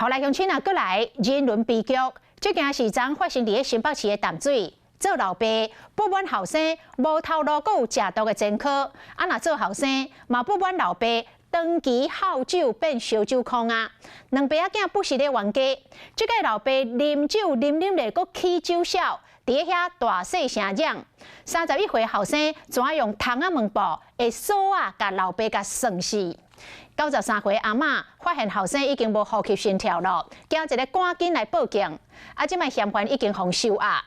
予來鄉親啊，閣來人倫悲劇，這件是昨發生佇咧新北市的淡水，做老爸不滿後生無頭路，閣有食毒的前科，啊若做後生嘛不滿老爸長期好酒變燒酒空啊，兩爸仔囝不時咧冤家，這个老爸啉酒啉啉咧，閣起酒痟，佇遐大細聲嚷。31歲後生怎用窗仔門布的鎖仔共老爸共鎖死。93歲阿嬤發現後生已經無呼吸心跳咯，驚一下趕緊來報警。啊，這擺嫌犯已經予收押。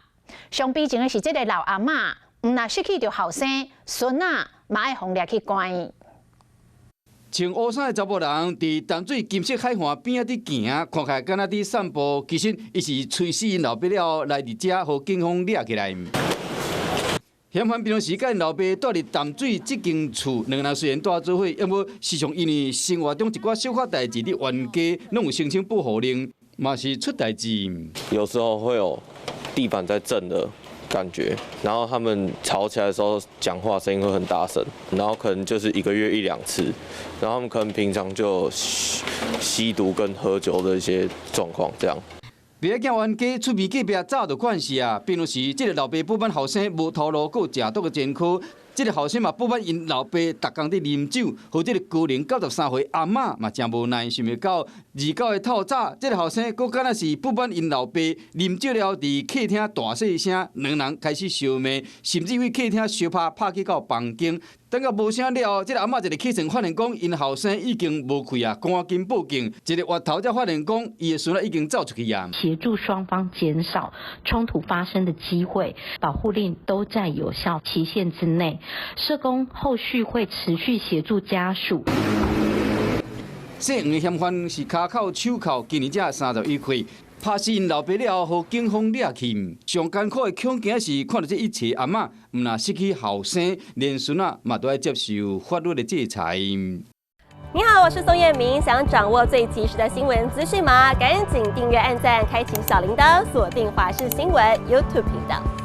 上悲情的是，這个老阿嬤毋但失去著後生，孫仔嘛愛予掠去關。穿烏衫的查埔人佇淡水金色海岸邊仔佇行，看起來敢若佇散步，其實伊是催死𪜶老爸了後來佇遮予警方掠起來。嫌犯平常時佮𪜶老爸蹛佇淡水這間厝，兩个人雖然蹛做伙，毋過時常因為生活中一寡小可代誌佇冤家，攏有申請保護令，嘛是出代誌。有時候會有地板在震的感覺，然後他們吵起來的時候，講話聲音會很大聲，然後可能就是一個月一兩次，然後他們可能平常就吸毒跟喝酒的一些狀況，這樣。爸仔囝冤家厝邊隔壁早就慣勢啊，平常時這个老爸不滿後生無頭路，閣有食毒的前科，這个後生嘛不滿𪜶老爸逐工佇啉酒，予這个高齡93歲阿嬤嘛誠無奈，想袂到29的透早，這个後生閣敢若是不滿𪜶老爸啉酒了佇客廳大細聲，兩人開始相罵，甚至為客廳相拍拍去到房間，等到無聲了後，這个阿嬤一个起床發現講𪜶後生已經無氣啊，趕緊報警，一个月頭才發現講伊的孫仔已經走出去啊。協助雙方減少衝突發生的機會，保護令都在有效期限之內。社工後續會持續協助家屬。姓黃的嫌犯是跤銬手銬，今年才31歲，拍死𪜶老爸了後，予警方掠去。上艱苦的恐驚是看著這一切阿嬤，毋但失去後生，連孫仔嘛都愛接受法律的制裁。你好，我是宋燕明，想掌握最及時的新聞資訊嗎？趕緊訂閱、按讚、開啟小鈴鐺，鎖定華視新聞 YouTube 頻道。